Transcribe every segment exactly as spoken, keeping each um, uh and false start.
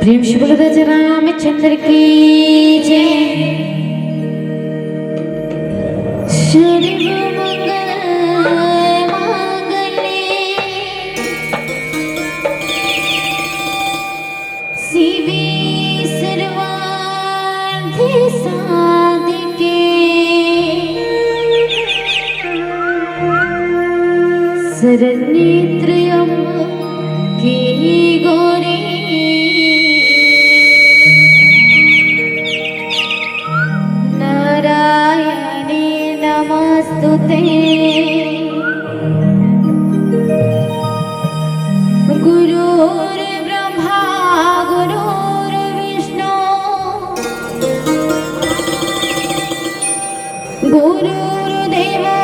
प्रेम से बोलो राजा रामचंद्र की जय। सर्व मंगल मांगल्ये शिवे सर्वार्थ साधिके शरण्ये त्र्यंबके गौरी नारायणी नमोस्तुते। गुरुर्ब्रह्मा गुरुर्विष्णु गुरुर्देवो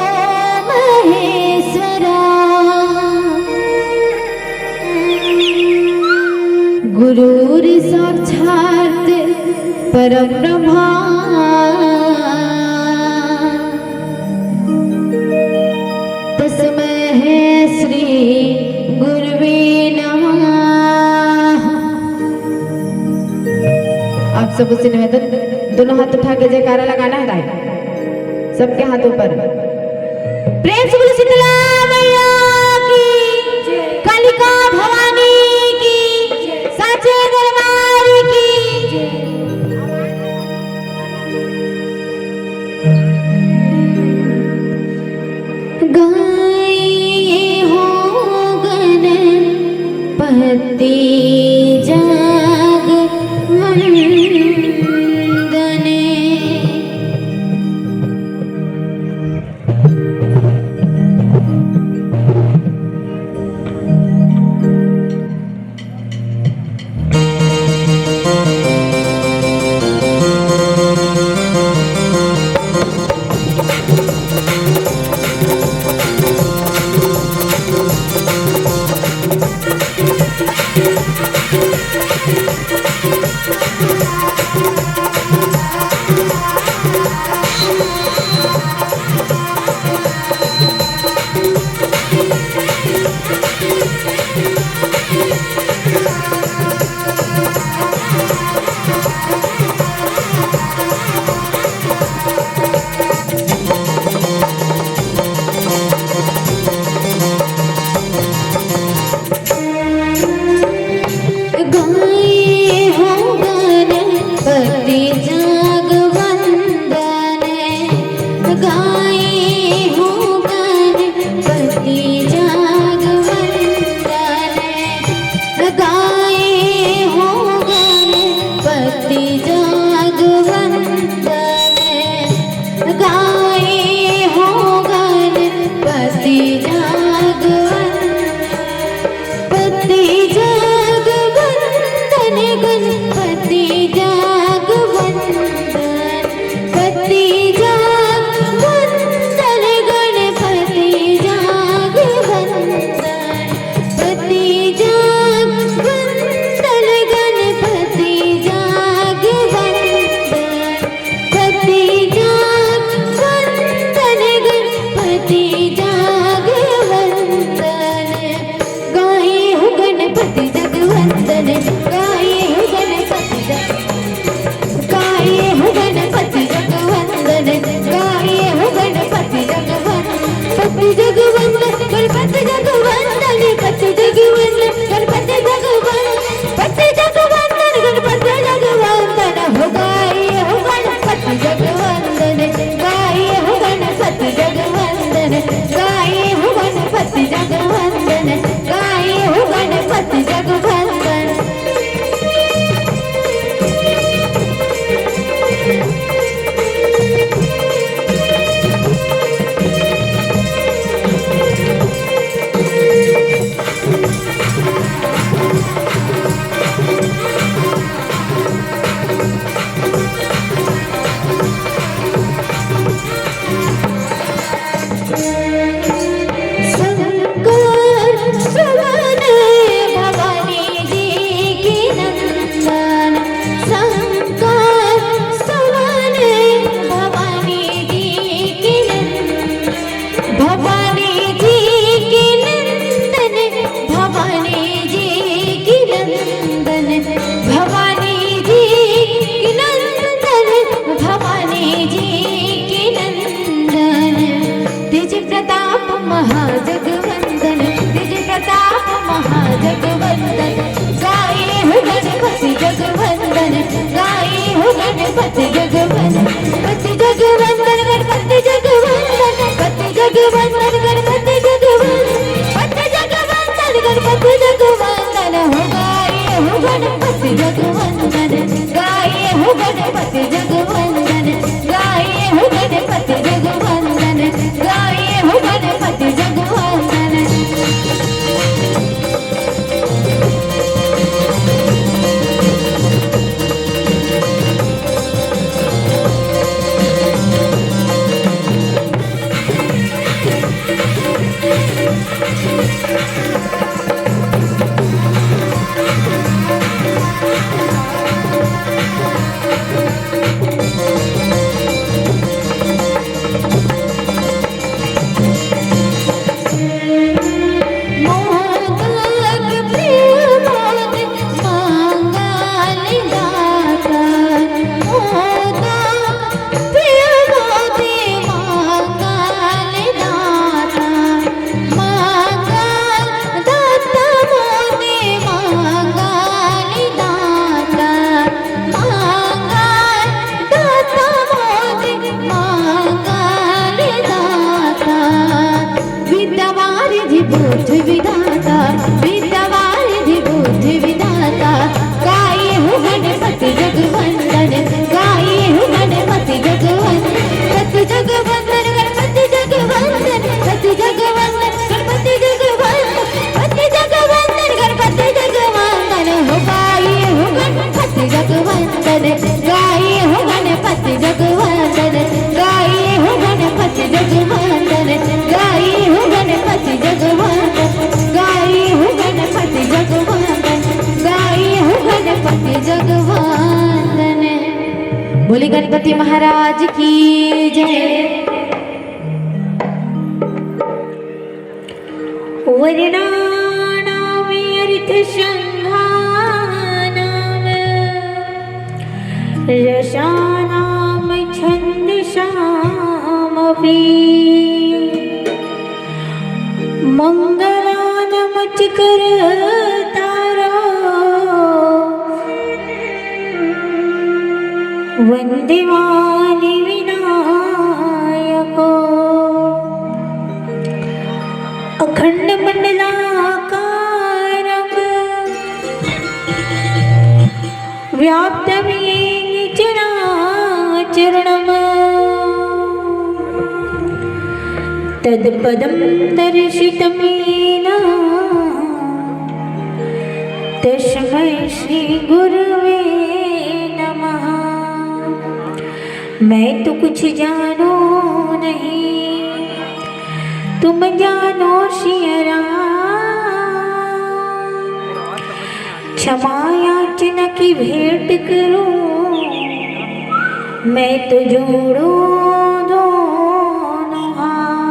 महेश्वरा। गुरुर्साक्षात् परब्रह्मा। तस्मै श्री गुरुवे नमः। आप सबसे निवेदन, दोनों हाथ उठा के जयकारा लगाना है दाई, सबके हाथ ऊपर। प्रेम से बोलो शीतला मैया की, कालिका भवानी की, साचे दरबार की। गाए हो गणपति जग वंदन। गाए हो गणपति जग वंदन, गाए हो गणपति जग वंदन, गाए हो गणपति जग वंदन, गाए हो गणपति जग वंदन। पति जग वंदन, गणपति जग वंदन, पति जग वंदन, गणपति जग वंदन, पति जग वंदन, गणपति जग वंदन। पति जग वंदन, गणपति जग वंदन। गाए हो गणपति जग वंदन, गाए हो गणपति जग, गाए हो गणपति जग वंदन। महाजगवंदन, तेज प्रताप महाजगवंदन, गाए हो गणपति जगवंदन, गाए हो गणपति जगवंदन, पति जगवंदन, गणपति जगवंदन, पति जगवंदन, गणपति जगवंदन, पति जगवंदन, गणपति जगवंदन, हो गाए हो गणपति जगवंदन, गाए हो गणपति जगवंदन, गाए हो गणपति जगवंदन, गाए हो गणपति जगवंदन। विद्यावारिधि बुद्धि विधाता, विद्यावारिधि बुद्धि विधाता, गाए हो गणपति जगवंदन, गाए हो गणपति जगवंदन, पति जगवंदन, गणपति जगवंदन, पति जगवंदन, गणपति जगवंदन, पति जगवंदन, गणपति जगवंदन, हो गाए हो गणपति जगवंदन, गाए हो गणपति जगवंदन, गाए हो गणपति जगवंदन, गाए हो गणपति जगवंदन, गाए हो गणपति जगवंदन, गाए हो गणपति जगवंदन। बोले गणपति महाराज की जय। वर्णानाम् अर्थसङ्घानाम् रसानां छन्दसामपि। मङ्गलानां च कर्तारो वन्दे मां विनायको। अखण्डमण्डलाकारं व्याप्तं येन चराचरणम्। तत्पदं दर्शितं येन तस्मै श्री गुरवे नमः। मैं तो कुछ जानू नहीं, तुम जानो सिया राम। क्षमा याचना की भेंट करूं, मैं तो जोड़ू दोनों हाथ।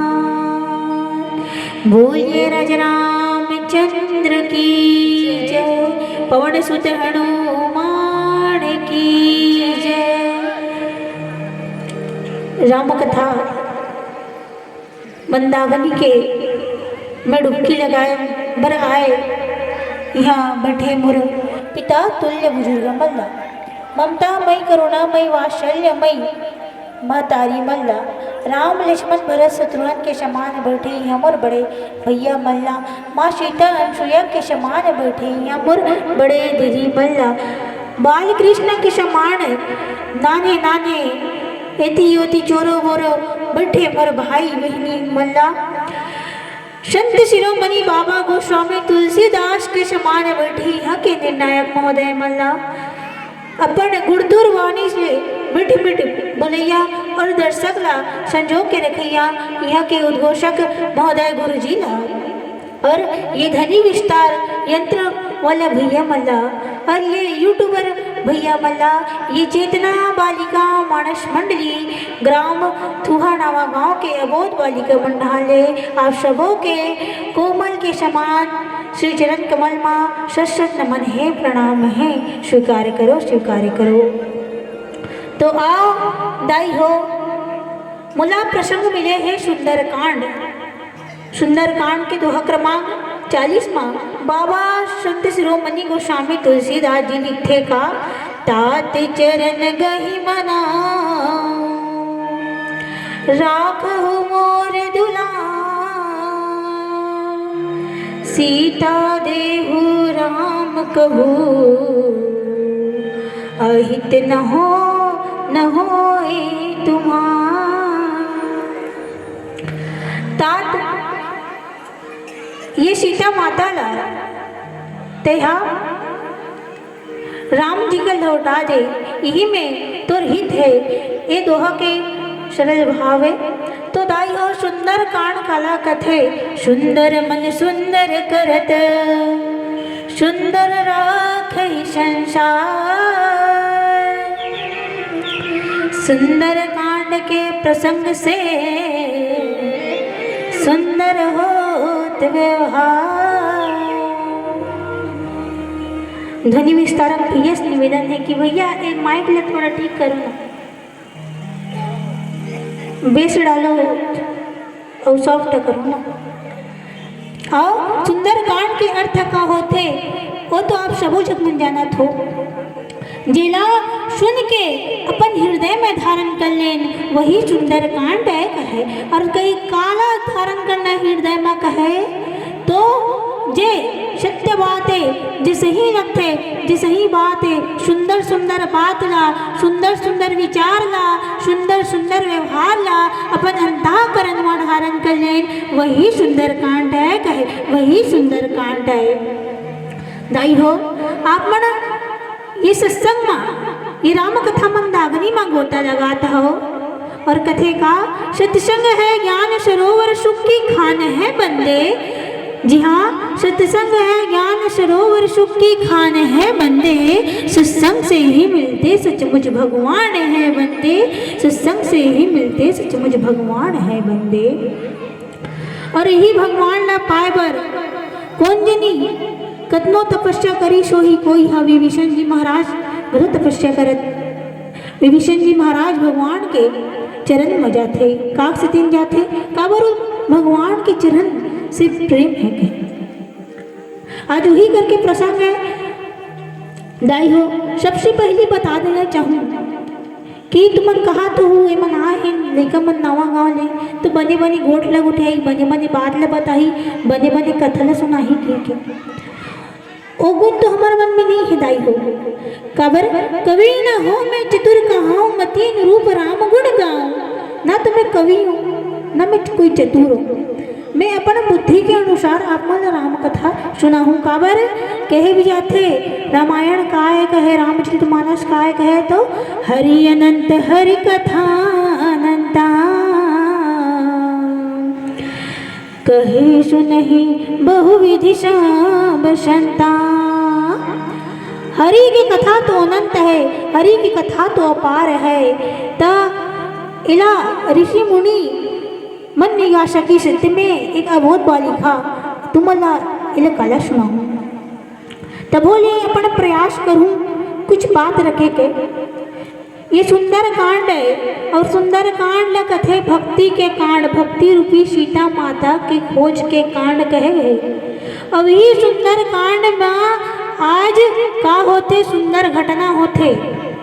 बोलिए राजा रामचंद्र की जय, पवन सुत हनुमान की जय। राम कथा मंदावनी के मैं डुबकी लगाए बर आए। इहाँ बैठे मोर पिता तुल्य बुजुर्ग मल्ला, ममता मई करुणा मई वात्सल्य मई महतारी मल्ला, राम लक्ष्मण भरत शत्रुघ्न के समान बैठे इहाँ मोर बड़े भैया मल्ला, माँ सीता अनसुईया के समान बैठे इहाँ मोर बड़े दीदी मल्ला, बाल कृष्ण के समान नाने नाने एती ओती चोरो बोरो बैठे मोर भाई बहिनी मल्ला। संत शिरोमणि बाबा गोस्वामी तुलसीदास के समान बैठे इहाँ के निर्णायक महोदय मल्ला। अपन गुणतुर वाणी से मिठ मिठ बोलैया और दर्शक ला संजो के रखैया इहाँ के उद्घोषक महोदय गुरुजी ला। और ये ध्वनि विस्तार यंत्र वाला भैया मल्ला और ये यूट्यूबर भैया मल्ला, ये चेतना बालिका मानस मंडली, ग्राम थुहा नावा गांव के अबोध बालिका मंडल हे। आप सबो के कोमल के समान श्री चरण कमल मा शत शत नमन हे, प्रणाम हे। स्वीकार करो, स्वीकार करो। तो आओ दाई हो, मोला प्रसंग मिले हे सुंदरकांड। सुंदरकांड के दोहा क्रमांक चालीस मा बाबा संत शिरोमणि गोस्वामी तुलसीदास जी लिखथे का, तात चरण गहि मनाओ, राखहु मोर दुलार, सीता देहु राम कहू, अहित न हो, न होए तुम्हार। तात ये सीता माता ला तेहा राम जी के लौटा दे, इही में तोर हित हे। ये दोहा के सरल भाव हे। तो दाई हो, सुंदरकांड काला कथे? सुंदर मन सुंदर करत, सुंदर राखहि संसार। सुंदरकांड के प्रसंग से सुंदर होत व्यवहार। ध्वनि विस्तारक भैया से निवेदन हे कि भैया, ये माइक ला थोड़ा ठीक करो ना, बेस डालो अउ सॉफ्ट करो ना। अउ सुंदरकांड के अर्थ का होथे, वो तो आप सबो झन मन जानत हो। जेला सुन के अपन हृदय में धारण कर लेन, वही सुंदरकांड हे कहे। अउ कई काला धारण करना हृदय में कहे, तो जे सत्य बात हे, जे सही रखथे, जे सही बात हे, सुंदर सुंदर बात ला, सुंदर सुंदर विचार ला, सुंदर सुंदर व्यवहार ला अपन अंतःकरण में धारण कर लेन, वही सुंदरकांड हे कहे, वही सुंदरकांड हे। दाई हो, आप मन ये सत्संग मा, ये राम कथा मंदाकिनी मा गोता लगात हो। अउ कथे का, सत्संग है ज्ञान सरोवर, सुख की खान है बंदे। जी हाँ, सत्संग है ज्ञान सरोवर, सुख की खान है बंदे। सत्संग से ही मिलते सचमुच भगवान है बंदे। सत्संग से ही मिलते सचमुच भगवान है बंदे। अउ इही भगवान ला पाए बर कोन जनी कतनो तपस्या करिस होही, कोई ह विभीषण जी महाराज घलो तपस्या करत, विभीषण जी महाराज भगवान के चरण म जाथे, काग सतीन जाथे, काबर भगवान के चरण से प्रेम हे कहे। आज उही करके प्रसंग हे दाई हो, सबसे पहिली बता देना चाहूँ कि तुमन कहा तो हो, एमन आए हे लइका मन नवा गाँव ले, तो बने बने गोठ ल गोठियाही, बने बने बात ल बताही, बने बने कथा ल सुनाही कहिके। ओ गुण तो हमर मन में नइ हे दाई हो। काबर? कवि न हों मैं चतुर कहाऊँ, मतिन रूप राम गुण गाऊँ। ना तो मैं कवि हूँ, ना मैं कोई चतुर हूँ। मैं अपन बुद्धि के अनुसार आप मन ल राम कथा सुनाहूँ। काबर? कहे भी जाथे, रामायण काय कहे, रामचरित मानस काय कहे, तो हरि अनंत हरि कथा अनंता, कहे सुनहि बहुविधि सब संता। हरि के कथा तो अनंत हे, हरि के कथा तो अपार हे। त एला ऋषि मुनि मन नइ गा सकिस, तेमे एक अबोध बालिका तुमन ला एला काला सुनाहूँ। तभो ले अपन प्रयास करहूँ कुछ बात रखे के। ये सुंदरकांड हे अउ सुंदरकांड ल कथे भक्ति के कांड, भक्ति रूपी सीता माता के खोज के कांड कहे हे। अउ इही सुंदरकांड म आज का होथे, सुंदर घटना होथे।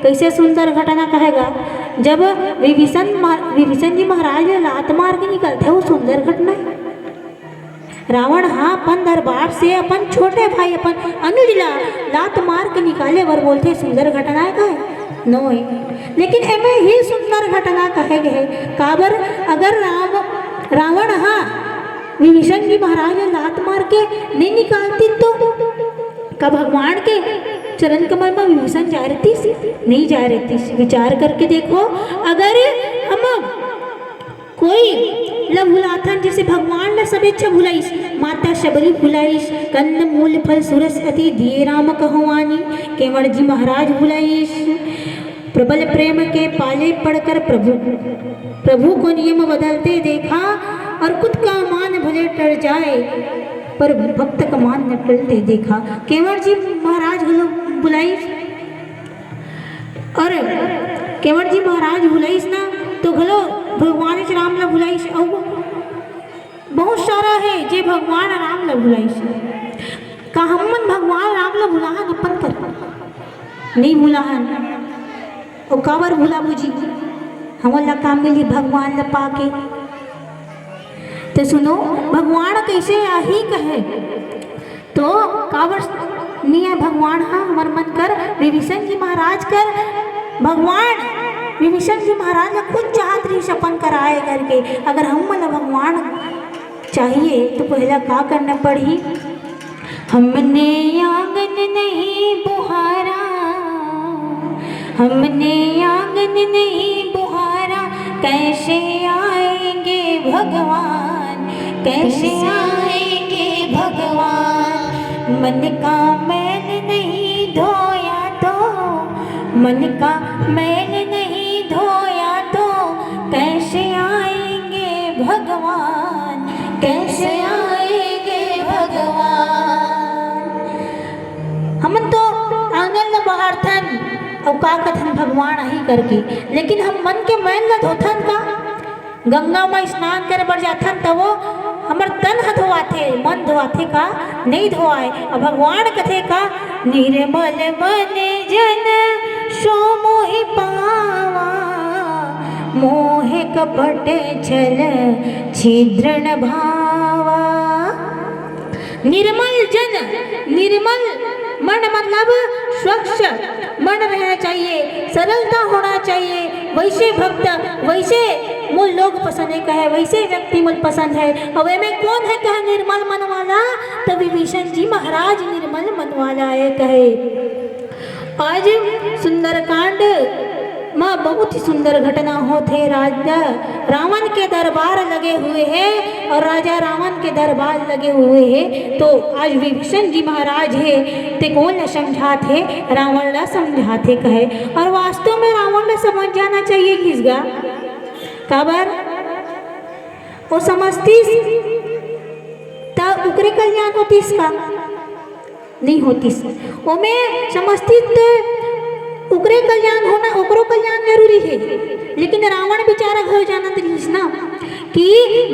कइसे सुंदर घटना कहे गा? जब विभीषण मा-, विभीषण जी महाराज ल लात मार के निकलथे, वो सुंदर घटना हे। रावण ह अपन दरबार से अपन छोटे भाई, अपन अनुज ला लात मार के निकाले बर बोलथे, सुंदर घटना हे का? नोहे। लेकिन एमे ही सुंदर घटना कहे गे हे। काबर? अगर राम, रावण ह विभीषण जी महाराज ला लात मार के नइ निकालतिस तो का भगवान के चरण कमल म विभीषण जाय रहतिस? नइ जाय रहतिस। विचार करके देखो, अगर हम कोई ल भुलाथन, जइसे भगवान ल सबे झन भुलाइस, माता शबरी भुलाइस, कंद मूल फल सुरस अति दिए राम कहो आनी, केवड़ जी महाराज भुलाइस। प्रबल प्रेम के पाले पड़कर प्रभु, प्रभु को नियम बदलते देखा, अउ खुद का मान भले टल जाए, पर भक्त का मान न टलते देखा। केवड़ जी महाराज घलो भुलाइस, अउ केवड़ जी महाराज भुलाइस ना, तो घलो भगवान श्री राम ला भुलाइस। अउ बहुत सारा हे, भगवान राम ला भुलाइस। का हमन भगवान राम ला भुलाहन अपन कर? नहीं भुलाहन। ओ काबर भुलाबो जी? हमन ला का मिली भगवान ला पाके? तो सुनो, भगवान कैसे आही कहे, तो काबर निये भगवान ह हमर मन कर, विभीषण जी महाराज कर, भगवान विभीषण जी महाराज ला खुद चाहत रहिस अपन कर आए करके। अगर हमन ला भगवान चाहिए तो पहला का करना पड़ही? हमने आंगन नहीं बुहारा, हमने आंगन नहीं बुहारा, कैसे आएंगे भगवान, कैसे आएंगे भगवान। मन का मैल नहीं धोया तो, मन का मैल नहीं धोया तो, कैसे आएंगे भगवान, कैसे आएंगे भगवान। हमन तो आंगन ला बहारथन अउ का कथन भगवान आही करके, लेकिन हम मन के मैल ला धोथन का? गंगा म स्नान करे बर जाथन त वो हमर तन ह धोआथे, मन धोआथे का? नहीं धोआय। अब भगवान कथे का, निर्मल मन जन सो मोहि पावा, मोह कपट छल छिद्र न भावा। निर्मल जन, निर्मल मन मतलब स्वच्छ मन रहना चाहिए, सरलता होना चाहिए। वैसे भक्त, वैसे मोर लोग पसंद है कहे, वैसे व्यक्ति मोर पसंद है। अब एमे कौन है कहे निर्मल मन वाला? तो विभीषण जी महाराज निर्मल मन वाला है कहे। आज सुंदरकांड म बहुत ही सुंदर घटना होत हे। राजा रावण के दरबार लगे हुए हे अउ राजा रावण के दरबार लगे हुए हे, तो आज विभीषण जी महाराज हे, ते कोन ला समझात हे? रावण ला समझात हे कहे। अउ वास्तव में रावण ला समझ जाना चाहिए किस गा? काबर? वो समझतीस त उकरे कल्याण होतीस का? नहीं होतीस। ओमे समझतीस त उकरे कल्याण होना, ओकरो कल्याण जरूरी हे। लेकिन रावण बेचारा घलो जानत रहिस ना कि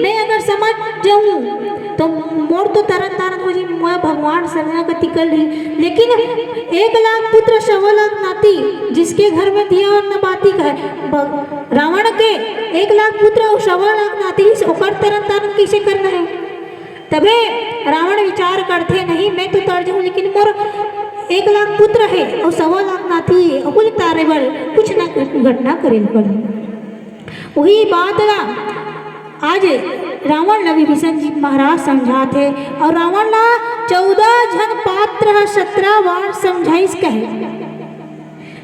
मैं अगर समझ जाऊं तो मोर तो तरन तारन हो जी, मैं भगवान शरणागति कर ली। लेकिन एक लाख पुत्र सवा लाख नाती, जिसके घर में दिया और न बाती कहे। ब-, रावण के एक लाख पुत्र अउ सवा लाख नाती, ओकर तरन तारन कैसे करना है? तभे रावण विचार करथे, नहीं, मैं तो तर जाहूं, लेकिन मोर एक लाख पुत्र हे अउ सवा लाख नाती हे, ओकुल तारे बर कुछ ना कुछ घटना करे ल पड़ही। वही बात ला आज रावण ला विभीषण जी महाराज समझात हे अउ रावण ला चौदह झन पात्र ह सत्रह बार समझाइस कहे,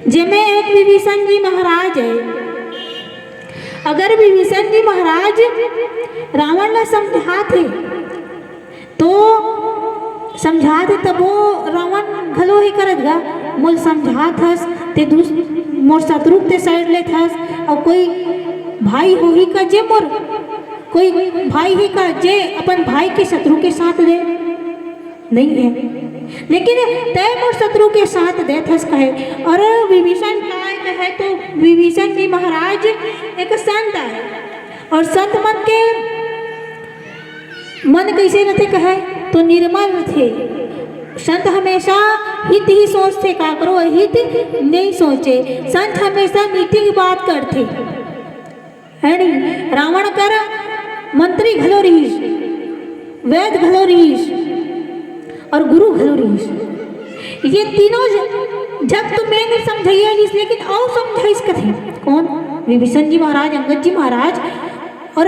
जेमे एक विभीषण जी महाराज हे। अगर विभीषण जी महाराज रावण ला समझात हे, तो समझात हे, तभो रावण घलो हे करत गा, मोल समझात हस, ते दूस-, मोर शत्रु के side लेत हस, अउ कोई भाई होही का जे मोर, कोई भाई हे का जे अपन भाई के शत्रु के साथ दे? नहीं है। लेकिन तय मोर शत्रु के साथ देत हस कहे। अउ विभीषण काय कहे तो विभीषण जी महाराज एक संत आय अउ संत मन के मन कैसे रथे कहे तो निर्मल रथे। संत हमेशा हित ही सोचथे, काकरो अहित नहीं सोचे। संत हमेशा नीति की बात करथे। है नहीं? रावण कर मंत्री घलो रहिस, वैद घलो रहिस अउ गुरु घलो रहिस। ये तीनों ज-, जग तो मैं नहीं समझाइए रहिस, लेकिन अउ समझाइस कथे। कौन? विभीषण जी महाराज, अंगद जी महाराज अउ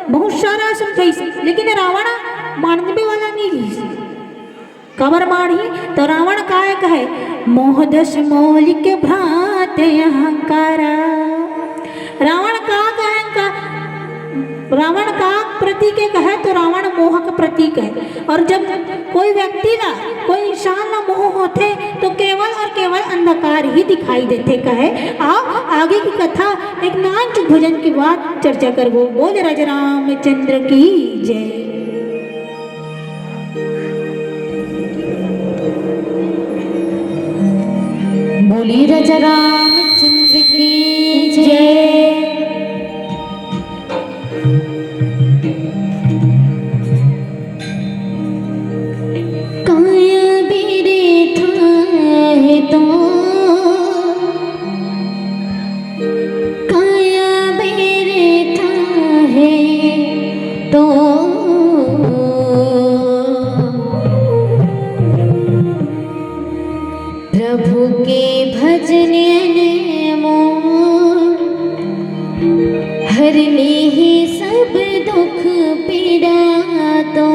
बहुत सारा समझाइस, लेकिन रावण मानबे वाला नहीं रहिस। काबर मानही? तो रावण काय कहे, मोह दस मौलिक भ्रात अहंकारा। रावण का कहे का, रावण का प्रतीक हे कहे तो रावण मोह के प्रतीक हे। अउ जब कोई व्यक्ति ला, कोई इंसान ला मोह होथे तो केवल अउ केवल अंधकार ही दिखाई देथे कहे। आओ आगे की कथा एक नाच भजन के बाद चर्चा करबो। बोल राजा रामचंद्र की जय। बोली राजा रामचंद्र की जय। हर लीही सब दुख पीड़ा तो।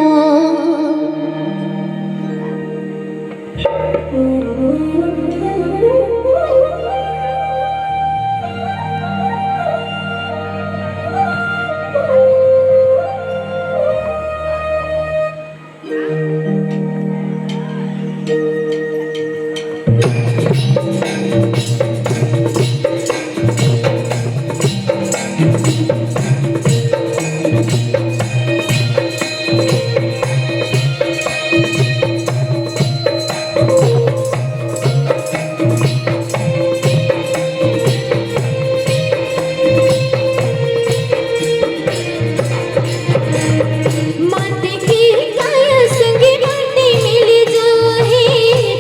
माटी के काया संगे माटी मिल जाहे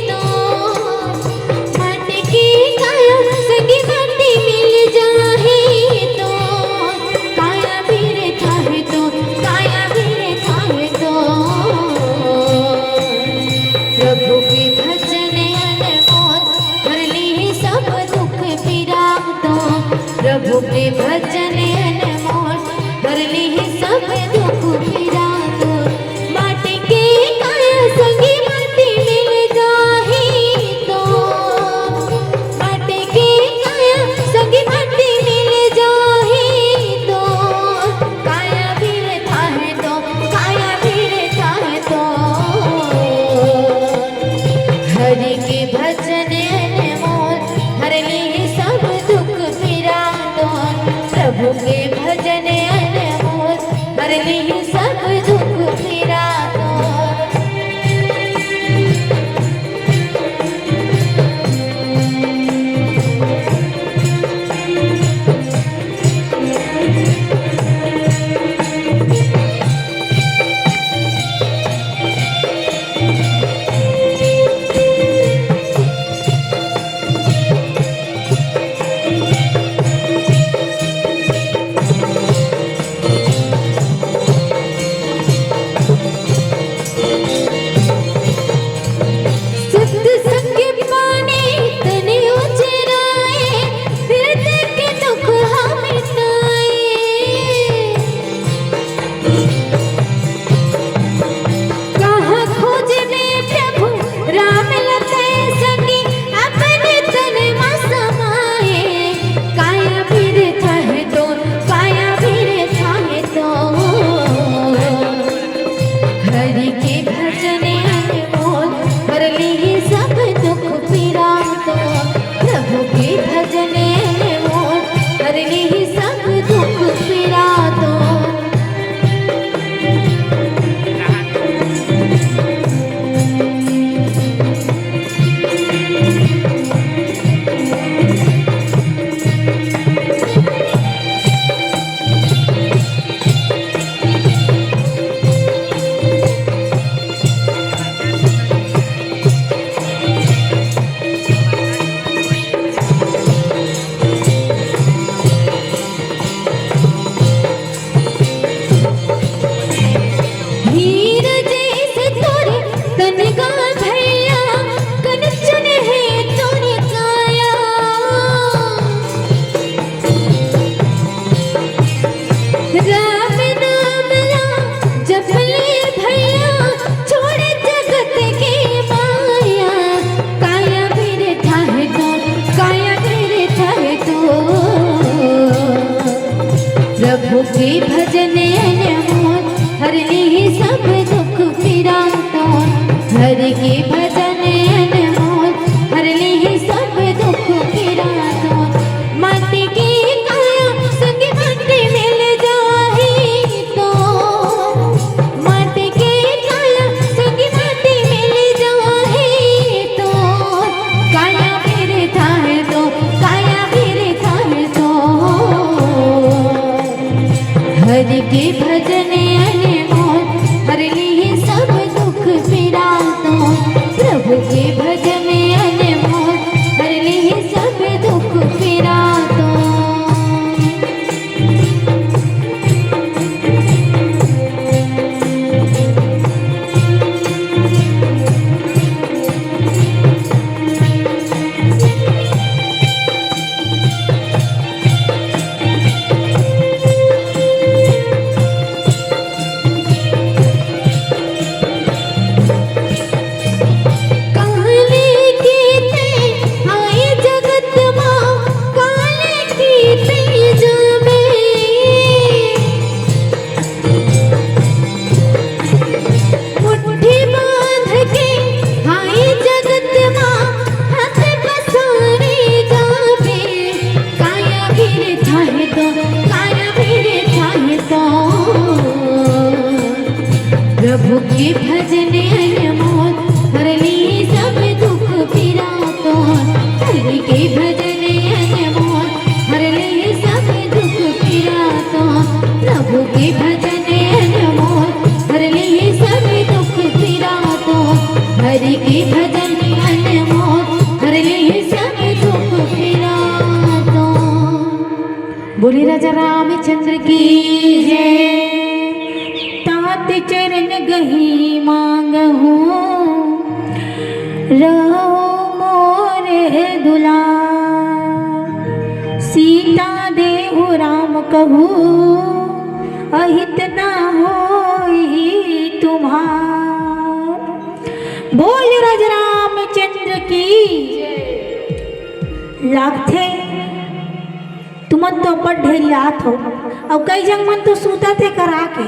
तो, माटी के काया संगे माटी मिल जाहे तो, काया बिरथा हे तो, काया बिरथा हे तो। प्रभु के भजन अनमोल हर लीही सब दुख पीड़ा तो। प्रभु के भजन अनमोल हर लीही सब दुख पीड़ा तो। माटी के काया संगी माटी मिल जाही तो, माटी के काया संगी माटी मिल जाही तो, काया बिरथा हे तो, काया बिरथा हे तो। हरि के भजन अनमोल हर लीही सब दुख पीड़ा तो। प्रभु के भजन अनमोल हर लीही सब दुख पीड़ा तो। सत्संग पाने तने उजराए, हृदय के दुख हा मिटाए। कहाँ खोजबे प्रभु राम लते संगी, अपने तन मा समाए। काया बिरथा हे तो, काया बिरथा हे तो। हरि के भजन अनमोल हर लीही सब दुख पीड़ा तो। प्रभु के भजन अनमोल हर लीही सब दुख पीड़ा तो। हीरा जैसे तोर तन गा भैया, कंचन हे तोर काया। राम नाम ला जप ले भैया, छोड़ जगत के माया। काया बिरथा हे तो, काया बिरथा हे तो। प्रभु के भजन अनमोल हर लीही सब दुख पीड़ा तो। हरि के भजन अनमोल हर लीही सब दुख पीड़ा तो। माटी के काया संग माटी मिल जाही तो, माटी के काया संग माटी मिल जाही तो, काया बिरथा हे तो, काया बिरथा हे तो। हरि के भजन अनमोल हर लीही सब दुख पीड़ा तो। प्रभु के भजन अनमोल हर लीही सब दुख पीड़ा तो। की जय। तात चरण गही मांगहु, रहो मोर दुलार। सीता देहु राम कहु, अहित न होई तुम्हार। बोल राज रामचंद्र की। लागथे तुमन तो अब्बड़ ढेरियात हो, अउ कई झन मन तो सूतत हे करा के।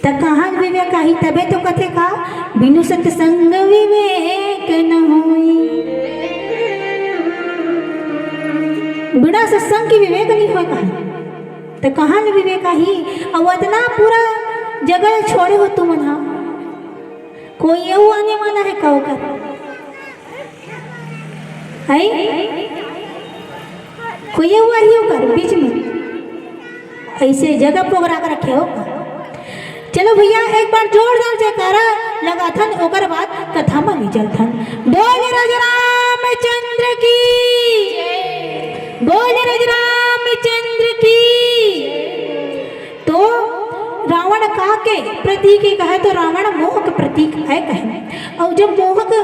त कहाँ विवेक आही? तभे तो कथे का, बिनु सत्संग विवेक न होई। बिना सत्संग के विवेक नहीं होय कहा। त कहाँ ले विवेक आही? अउ अतना पूरा जगह छोड़े हो तुमन हा। कोई अउ आने वाला हे का ओकर? है? कोई अउ आही ओकर बीच में? ऐसे जगह पोगरा के रखे हो का? चलो भैया, एक बार जोरदार जयकारा लगाथन, ओकर बाद कथा म ले चलथन। बोल राज रामचंद्र की, बोल राज रामचंद्र की। तो रावण का के प्रतीक हे कहे, तो रावण मोह के प्रतीक हे कहे। अउ जब मोह के,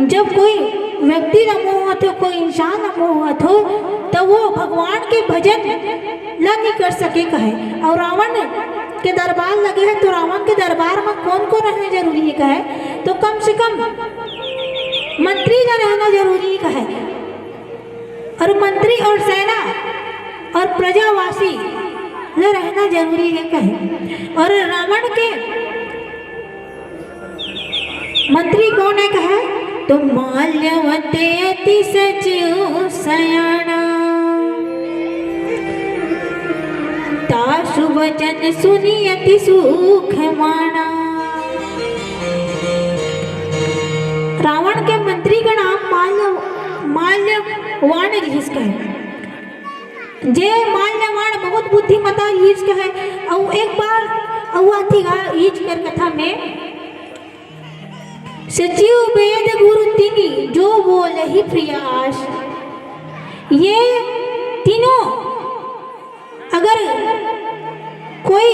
जब कोई व्यक्ति ला मोह होथे, कोई इंसान ला मोह होथे, तो वो भगवान के भजन ला नहीं कर सके कहे। अउ रावण के दरबार लगे हे, तो रावण के दरबार में कौन कौन रहना जरूरी हे कहे, तो कम से कम मंत्री ला रहना जरूरी हे कहे। अउ मंत्री अउ सेना अउ प्रजावासी ल रहना जरूरी हे कहे। अउ रावण के मंत्री कोन हे कहे, तो माल्यवंत अति सचिव सयाना, तासु वचन सुनि अति सुख माना। रावण के मंत्री का नाम माल्य, माल्यवान रिहिस कहे। जे माल्यवान बहुत बुद्धिमता रिहिस कहे। अउ एक बार अउ आथी गा इच कर कथा में, सचिव वेद गुरु तिनी जो बोलहि प्रियास। ये तीनों अगर कोई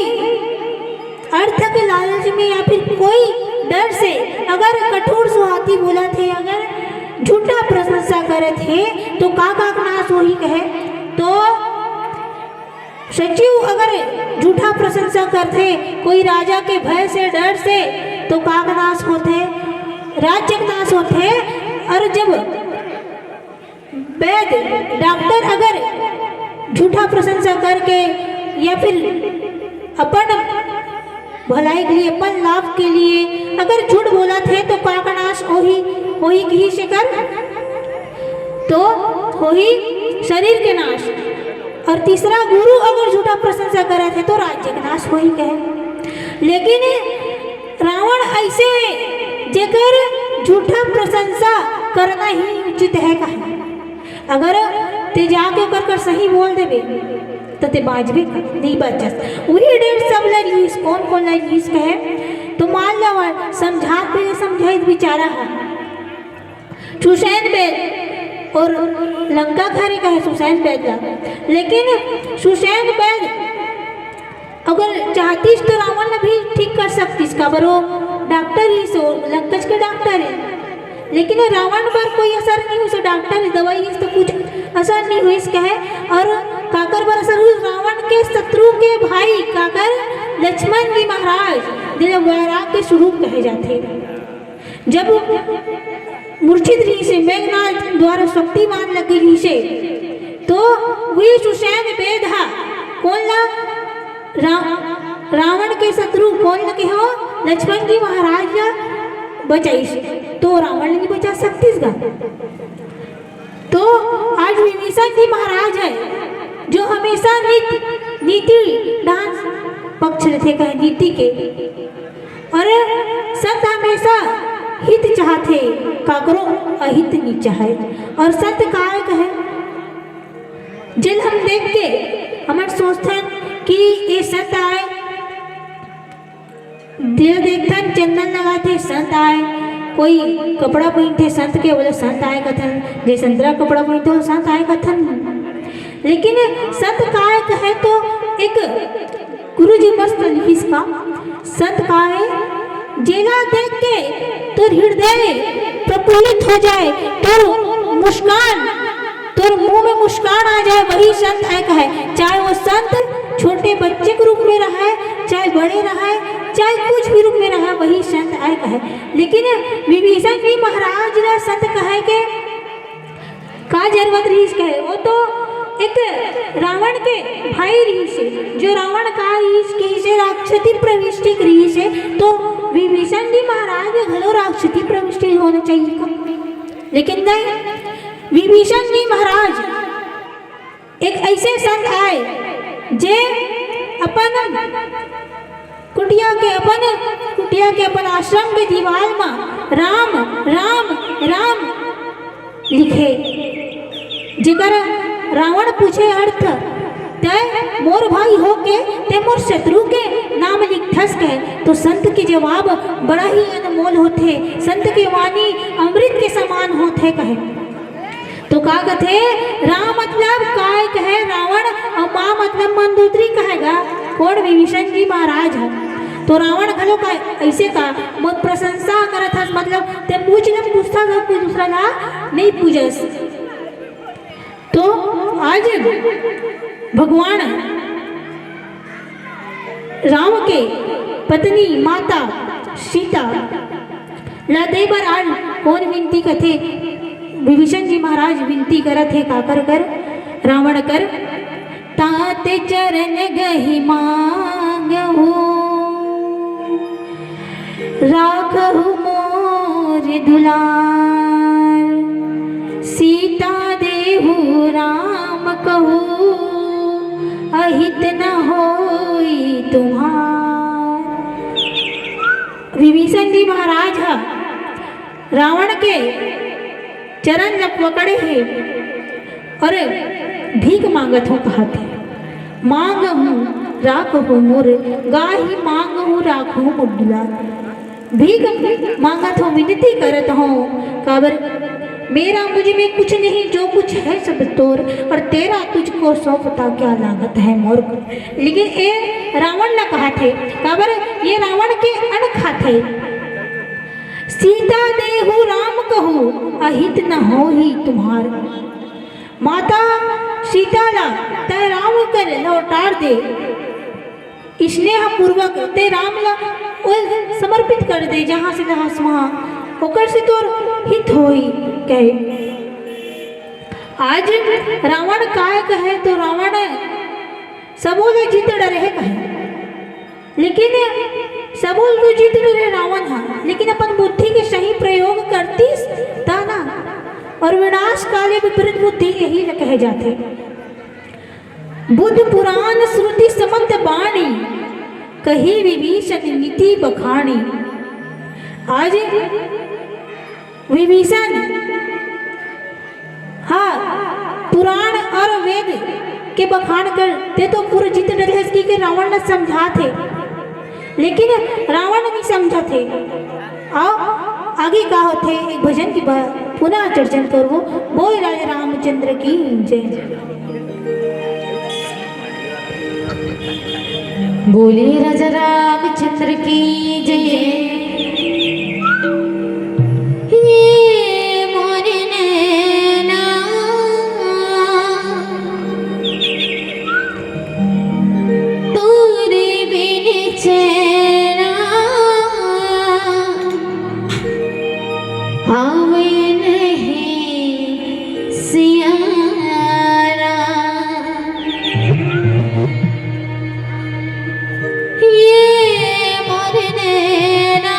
अर्थ के लालच में या फिर कोई डर से अगर कठोर सुहाती बोलत हे, अगर झूठा प्रशंसा करत हे, तो का का नाश होही कहे, तो सचिव अगर झूठा प्रशंसा करथे कोई राजा के भय से, डर से, तो का का नाश होथे? राज्य के नाश होथे। अउ जब वैद्य, डॉक्टर अगर झूठा प्रशंसा करके या फिर अपन भलाई के लिए, अपन लाभ के लिए अगर झूठ बोलत हे, तो का का नाश होही, होही कहिस एकर, तो होही शरीर के नाश। अउ तीसरा, गुरु अगर झूठा प्रशंसा करत हे, तो राज्य के नाश होही कहे। लेकिन रावण ऐसे हे, जेकर झूठा प्रशंसा करना ही उचित हे कहे। अगर ते जाके ओकर कर सही बोल देबे, त ते बाँचबे, नहीं बाँचस। उही डेर सब ल रिहिस, कोन कोन ल रिहिस कहे, तो माल्यवान समझात, पहले समझाइत बिचारा ह। सुसैन वैद अउ लंका घरे कहे सुसैन वैद ला, लेकिन सुसैन वैद अगर चाहतिस तो रावण ला भी ठीक कर सकतिस, काबर वो डॉक्टर रिहिस, वो लंकच के डॉक्टर हे। लेकिन रावण पर कोई असर नहीं होइस, डॉक्टर दवाई रिहिस तो कुछ असर नहीं होइस कहे। अउ काकर बर असर होइस? रावण के शत्रु के भाई काकर, लक्ष्मण जी महाराज, जेला वैराग्य स्वरूप कहे जाथे। जब मूर्छित रिहिसे, मेघनाथ द्वारा शक्ति बाण लगे रिहिसे, तो वही सुसैन वैद हा कोन ला, रा-, रावण के शत्रु कोन ला कहे हो, लक्ष्मण जी महाराज ला बचाइस, तो रावण ला नहीं बचा सकतिस गा। तो आज विभीषण जी महाराज हे, जो हमेशा नीति, नीति डांस पक्ष रथे कहे नीति के, अउ संत हमेशा हित चाहथे, काकरो अहित नी चाहे। अउ संत काय कहे, जेल हम देख के हमन सोचथन कि ये संत आय, दिल देखथन चंदन लगाथे संत आय, कोई कपड़ा पहिनथे संत के, बोले संत आय कथन, जे संतरा कपड़ा पहिनथे वो संत आय कथन। लेकिन संत काय कहे तो एक गुरुजी मस्त लिखिस का, संत काय, जेला देख के तोर हृदय प्रफुल्लित हो जाए, तोर मुस्कान, तोर मुंह में मुस्कान आ जाए, वही संत है कहे। चाहे वो संत छोटे बच्चे के रूप में रहे, चाहे बड़े रहे, चाहे कुछ भी रूप में रहे, वही संत है कहे। लेकिन विभीषण जी महाराज ला संत कहे के का जरूरत रहिस कहे? वो तो एक रावण के भाई रहिस हे, जो रावण का रहिस, कहिस हे राक्षसी प्रविष्टि के रहिस हे, तो विभीषण जी महाराज में घलो राक्षसी प्रविष्टि होना चाहिए था। लेकिन नहीं, विभीषण जी महाराज एक ऐसे संत आए जे अपन कुटिया के अपन, कुटिया के अपन आश्रम के दीवार म राम, राम, राम लिखे। जेकर रावण पूछे अर्थ, "तै मोर भाई होके तै मोर शत्रु के नाम लिखथस?" कहे तो संत के जवाब बड़ा ही अनमोल होथे। संत के वाणी अमृत के समान होथे कहे। तो का कथे, राम मतलब काय कहे रावण, अउ माँ मतलब मंदोदरी कहे गा। कोन? विभीषण जी महाराज ह। तो रावण घलो का ऐसे का मोर प्रशंसा करत हस, मतलब तै पूछ ले, पूछता सब कोई दूसरा ला नहीं पूछस। तो आज भगवान राम के पत्नी माता सीता ला दे बर आज कोन विनती कथे? विभीषण जी महाराज विनती करत हे काकर कर? रावण कर। तात चरण गहि मांगहु राखहु मोर दुलार, सीता देहु राम कहु, अहित न होई तुम्हार। विभीषण जी महाराज ह रावण के चरण ल पकड़े हे और भीख मांगत हो कहत हे, मांगहु राखहु मोर, गाहि मांगहु राखहु मोर दुलार। भीख मांगत हो, विनती करत हो, काबर मेरा मुझ में कुछ नहीं, जो कुछ है सब तोर, और तेरा तुझको सौंपता क्या लागत है मोर। लेकिन ए रावण ला कहत हे, काबर ये रावण के अन खात हे। सीता देहु राम कहु, अहित न होही तुम्हार। माता सीता ला तै राम कर लौटार दे, स्नेह पूर्वक तै राम ला ओ समर्पित कर दे, जहाँ से तहाँ से वहाँ, ओकर से तोर हित होही कहे। आज रावण काय कहे तो रावण सबो ले जीत डरे हे कहे, लेकिन सबो ले जीत डरे रावण हा, लेकिन अपन बुद्धि के सही प्रयोग करतीस ता ना। और विनाश काले विपरीत बुद्धि यही ल कहे जाथे। बुद्ध पुराण श्रुति समत बाणी, कही विभीषण नीति बखाणी। आज विभीषण हा पुराण और वेद के बखान कर, तै तो पूरा जीत डरे हस कहिके रावण ला समझात हे, लेकिन रावण नहीं समझत हे। आओ आगे का होथे, एक भजन की बा-, पुनः चर्चन करबो। बोल राजा रामचंद्र की जय। बोले राजा रामचंद्र की जय। ये मोर नैना तोरे बिन चैना आवे नहीं सियारा। ये मोर नैना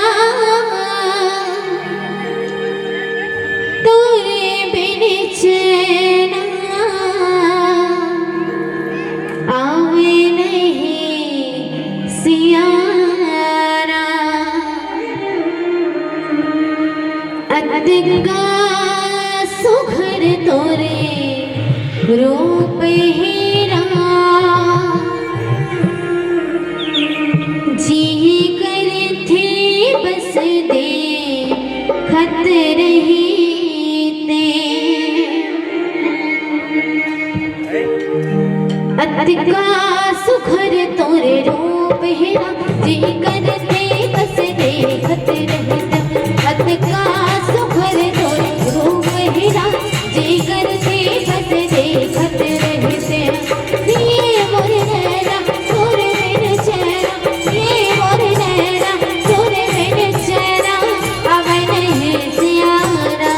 अतका सुघर तोर रूप हे राम, जी करथे बस देखत रहितेंव। अतका सुघर तोर रूप हे राम, जी करथे बस देखत रहितेंव। ये मोर नैना तोर बिन चैना, ये मोर नैना तोर बिन चैना, आवै नहीं सियारा।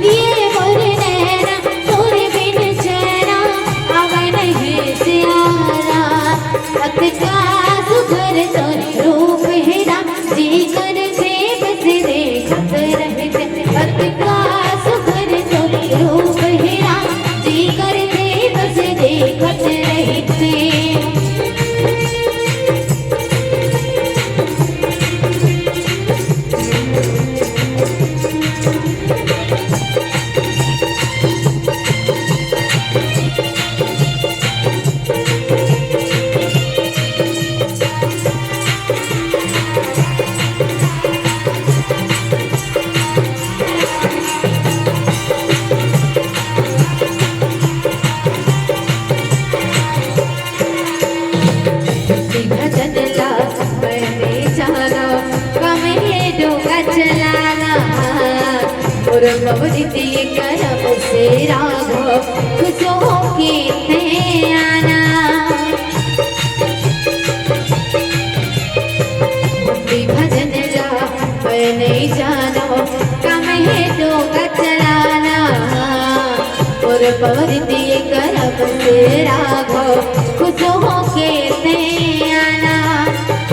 ये मोर नैना तोर बिन चैना, आवै नहीं सियारा। अतका सुघर तोर रूप हे राम, जी करथे बस देखत रहितेंव। अतका सुघर तोर रूप हे राम, जी करथे बस देखत रहितेंव। भक्ति भजन ला मैंने जाना, कम हे डोका चलाना। मोर पवरित ये करम से राघव, खुश होके तैं आना। भक्ति भजन ला मैंने जाना, कम हे डोका चलाना। मोर पवरित ये करम से राघव, खुश होके तैं आना।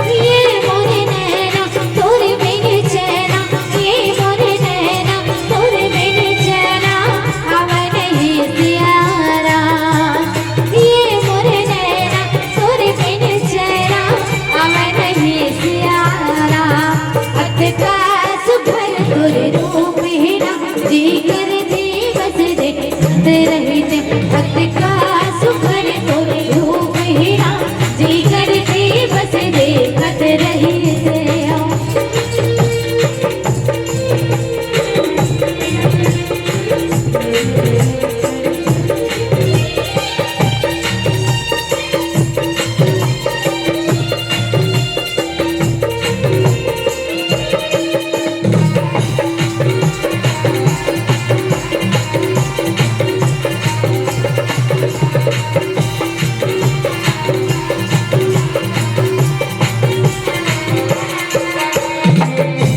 ये मोर नैना तोर बिन चैना, ये मोर नैना तोर बिन चैना, आवै नहीं सियारा। ये मोर नैना तोर बिन चैना, आवै नहीं सियारा। अतका सुघर तोर रूप हे राम, जी करथे बस देखत रहितेंव। अतका सुघर तोर रूप हे राम, जी करथे बस देखत रहितेंव।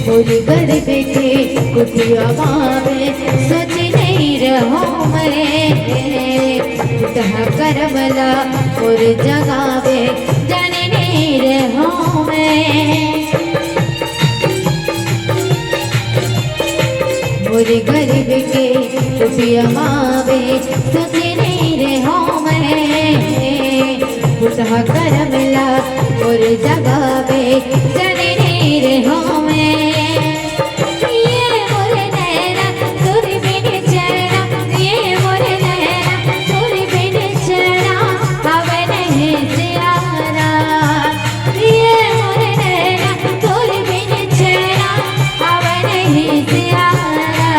मोर गर्भ के कुटिया माँ में सोच नहीं रहूं मैं, फुटहा करम ला मोर जगावे जाने नहीं रहूं मैं। मोर गर्भ के कुटिया माँ में सोच नहीं रहूं मैं, फुटहा करम ला मोर जगावे जाने नहीं रहूं मैं। ये मोर नैना तोर बिन चैना, ये मोर नैना तोर बिन चैना, आवै नहीं सियारा। ये मोर नैना तोर बिन चैना, आवै नहीं सियारा।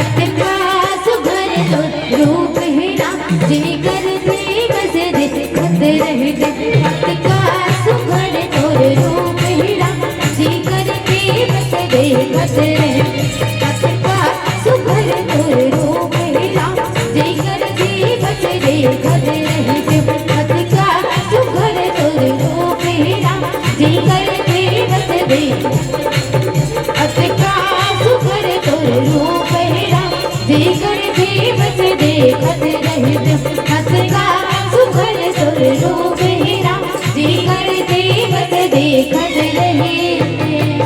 अतका सुघर तोर रूप हे राम, जी करथे बस देखत रहितेंव। अतका सुघर तोर रूप हे राम, जी करथे बस देखत रहितेंव। अतका सुघर तोर रूप हे राम, जी करथे बस देखत रहितेंव। अतका सुघर तोर रूप हे राम, जी करथे बस देख अतका सुघर तोर रूप हे राम, जी करथे बस देखत रहितेंव। अतका सुघर तोर रूप हे राम, जी करथे बस देखत रहितेंव।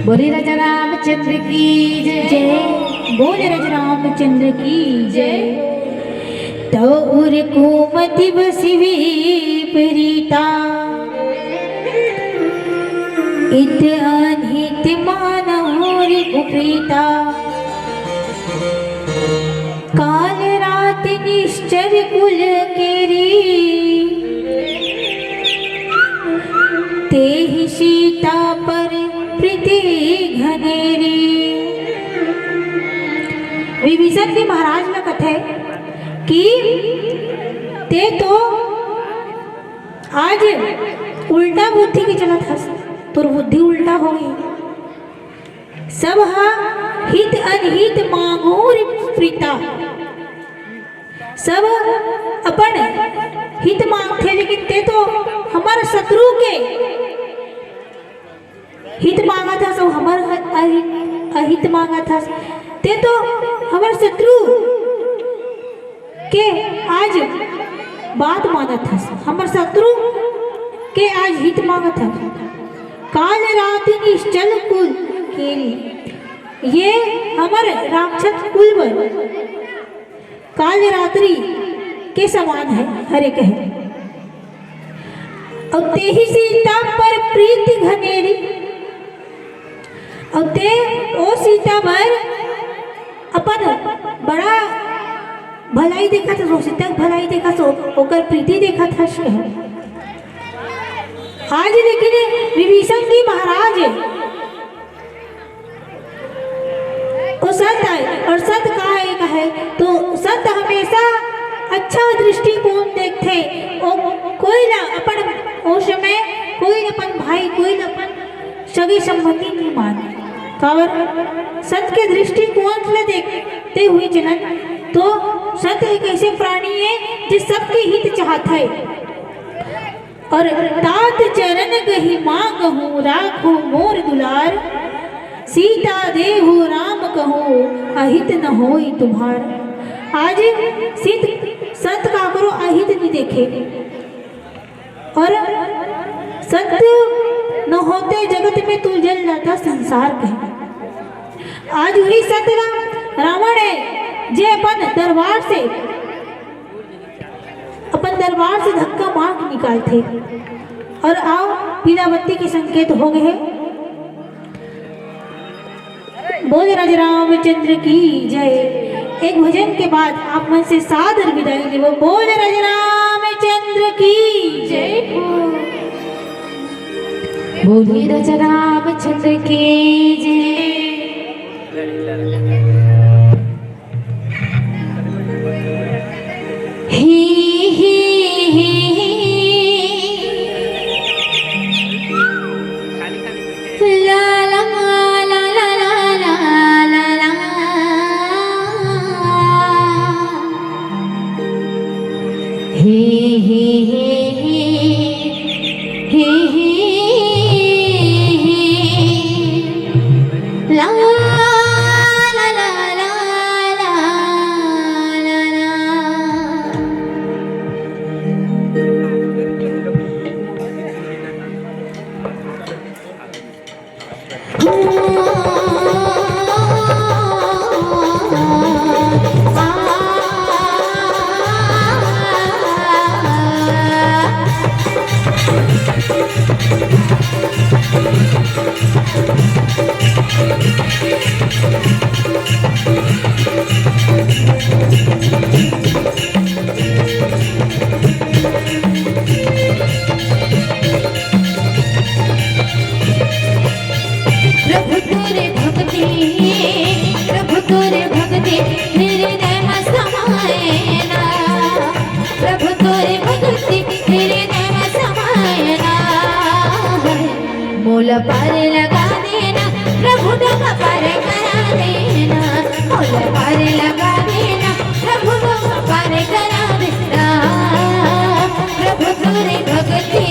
बोले राजा रामचंद्र की जय। जय। बोले राजा रामचंद्र की जय। तौर कुमति बसि विपरीता, इत अनहित मानहु रिपु प्रीता। काल रात निश्चर कुल केरी, तेहि सीता पर प्रीति घनेरी। विभीषण जी महाराज ला कथे कि ते तो आज उल्टा बुद्धि के चलत हस, तोर बुद्धि उल्टा हो गई। सब ह हित अनहित मांगो रे प्रीता, सब अपन हित मांगथे, लेकिन ते तो हमर शत्रु के हित मांगत हस, अउ हमर अ-, अहि-, अहित मांगत हस। ते तो हमर शत्रु के आज बात मानत हस, हमर शत्रु के आज हित मांगत हस। काल राति निश्चल कुल केरी, ये हमर राक्षस कुल बर काल रात्रि के समान हे, हरे कहे। अउ तेहि सीता पर प्रीति घनेरी, अउ ते ओ सीता बर अपन बड़ा भलाई देखत हस, ओ सीता के भलाई देखत हस, ओ-, ओकर प्रीति देखत हस कहे। आज लेकिन विभीषण जी महाराज ओ संत आय, अउ संत का एक हे, तो संत हमेशा अच्छा दृष्टिकोण देखथे। ओ कोई ला अपन, ओ समय कोई ला अपन भाई, कोई ला अपन सगे संबंधी नहीं माने। काबर? संत के दृष्टिकोण ले देखते हुए चलन, तो संत एक ऐसे प्राणी हे जो सबके हित चाहत हे। अउ तात चरण गहि मांगहु राखो मोर दुलार, सीता देहु राम कहो अहित न होई तुम्हार। आज सिद्ध संत काकरो अहित नहीं देखे, अउ संत न होते जगत में तू जल जाता संसार कहे। आज वही संत ला रावण हे, जे अपन दरबार से अपन दरबार से धक्का मार के निकालथे। अउ आओ, पीला बत्ती के संकेत हो गए हे। बोल राजा रामचंद्र की जय। एक भजन के बाद आप मन से सादर विदाई लेबो। बोल राजा रामचंद्र की जय। बोलिए राजा रामचंद्र की जय। ही, ही, ही, ही। ला, ला, ला, ला, ला, ला, ला, ला। ही, ही, ही, ही। ही, ही, ही, ही। ला, ला, ला, ला, ला, ला, ला। प्रभु तोरे भक्ति, प्रभु तोरे भक्ति, हृदय में समाए ना। प्रभु तोरे भक्ति, हृदय में समाए ना। मोला पार लगा देना, प्रभु डोंगा पार करा देना। मोला पार लगा देना, प्रभु डोंगा पार करा देना। प्रभु तोरे भक्ति,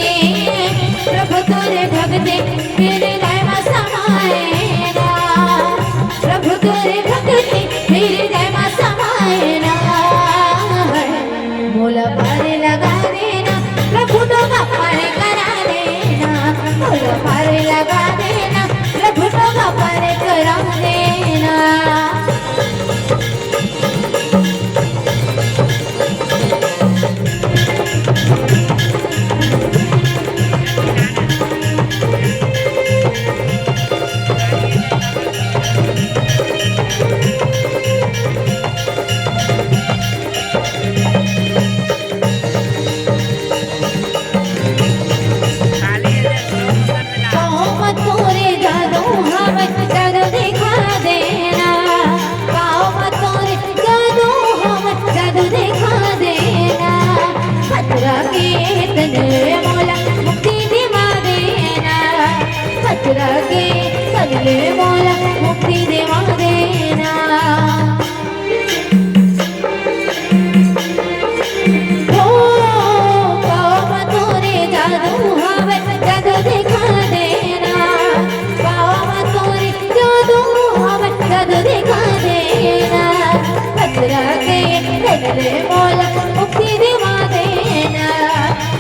प्रभु तोरे भक्ति, हृदय में समाए ना। प्रभु तोरे भक्ति, हृदय में समाए ना। मोला पार लगा देना, प्रभु डोंगा पार करा देना। मोला पार लगा देना, प्रभु डोंगा पार करा देना। के तन ले मोला मुक्ति दिवा देना, पथरा के तन ले मोला मुक्ति दिवा देना। हो, पाँव म तोरे जादू हवे, जादू दिखा देना। पाँव म तोरे जादू हवे, जादू दिखा देना। पथरा के तन ले मोला मुक्ति दिवा देना।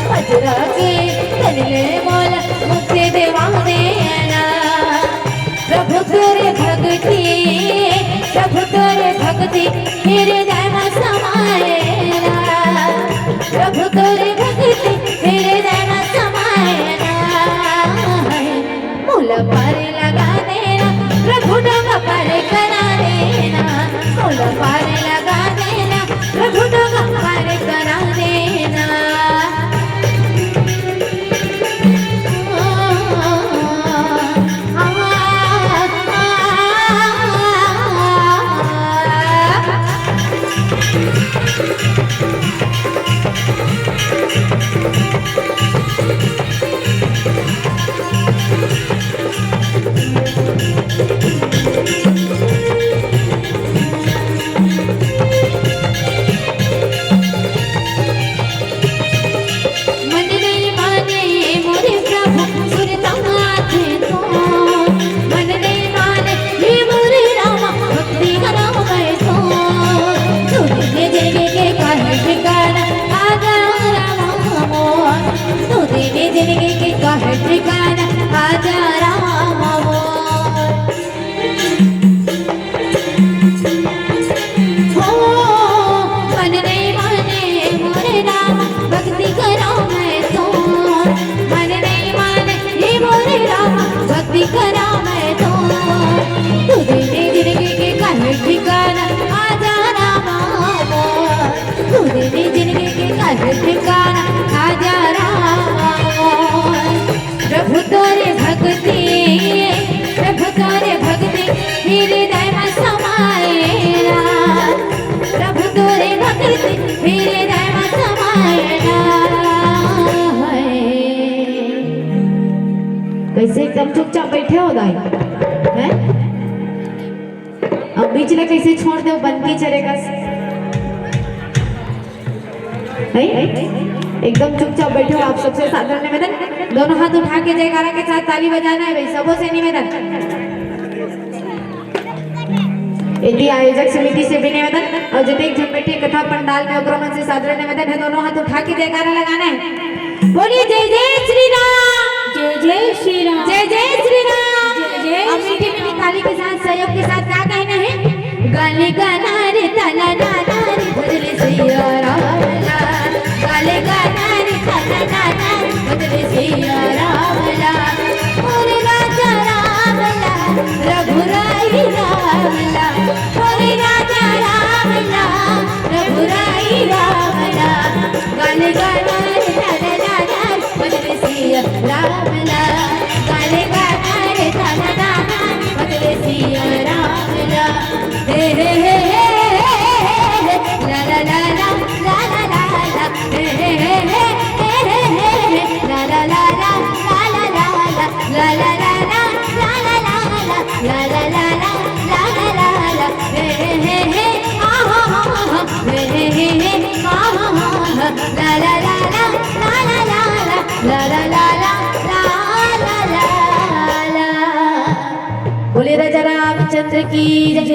पथरा के तन ले मोला मुक्ति दिवा देना। प्रभु तोरे भक्ति, प्रभु तोरे भक्ति हृदय म समाए ना। प्रभु तोरे भक्ति हृदय म समाए ना। मोला पार लगा देना, प्रभु डोंगा पार करा देना। मोला पार लगा देना, प्रभु डोंगा पार करा देना। मन नहीं माने मोरे प्रभु सुरता माथे तो, मन नहीं माने हे मोरे रामा भक्ति करो मैं तो। तू दिने जिंदगी के काहे ठिकाना आजा रामा मोर, तू दिने जिंदगी के काहे ठिकाना आजा रामा मोर। हो, मन नहीं माने मोरे राम, भक्ति करो मैं तो। मन नहीं माने ये मोरे राम, भक्ति करो मैं तो। तू दिने जिंदगी के काहे ठिकाना आजा रामा मोर। तू दिने जिंदगी के काहे ठिकाना आजा रामा मोर। प्रभु तोरे भक्ति, प्रभु तोरे भक्ति हृदय म समाए ना। प्रभु तोरे भक्ति हृदय म समाए ना। हाय। कैसे एकदम चुपचाप बैठे हो दाई, हैं? अब बीच में कैसे छोड़ दे, बन के चलेगा। नहीं? एकदम चुपचाप बैठे हो आप, सबसे साधारण निवेदन, दोनों हाथ उठा के जयकारा के साथ ताली बजाना है भाई, सबों से निवेदन। यदि आयोजक समिति से भी निवेदन और जतेक झन बैठे कथा पंडाल में, ओकरो मन से साधारण निवेदन है, दोनों हाथ उठा के जयकारा लगाना है। बोलिए जय जय श्री राम। जय जय श्री राम। जय जय श्री राम। जय जय अब श्री मीठी मीठी राम। ताली के साथ, सहयोग के साथ क्या कहना है? गाले गाना रे ताना नाना रे भजले सिया राम ला। गाले गाना रे ताना नाना रे भजले सिया राम ला। मोरे राजा राम ला, रघुराई राम ला। मोरे राजा राम ला, रघुराई राम ला। गाले गाना रे ताना नाना रे भजले सिया राम ला। गाले गाना रे ताना नाना रे भजले सिया राम ला। हे हे हे हे हे हे हे, ला ला ला ला, ला ला ला ला। हे हे हे हे हे हे हे हे, ला ला ला ला, ला ला ला ला। ला ला ला ला, ला ला ला ला, ला ला ला ला, ला ला ला ला, हे हे हे हे, हा हा हा हा, हे हे हे हे, हा हा हा हा, ला ला ला ला, ला ला ला ला, ला ला ला ला, ला ला ला ला। बोले राजा रामचंद्र की जय।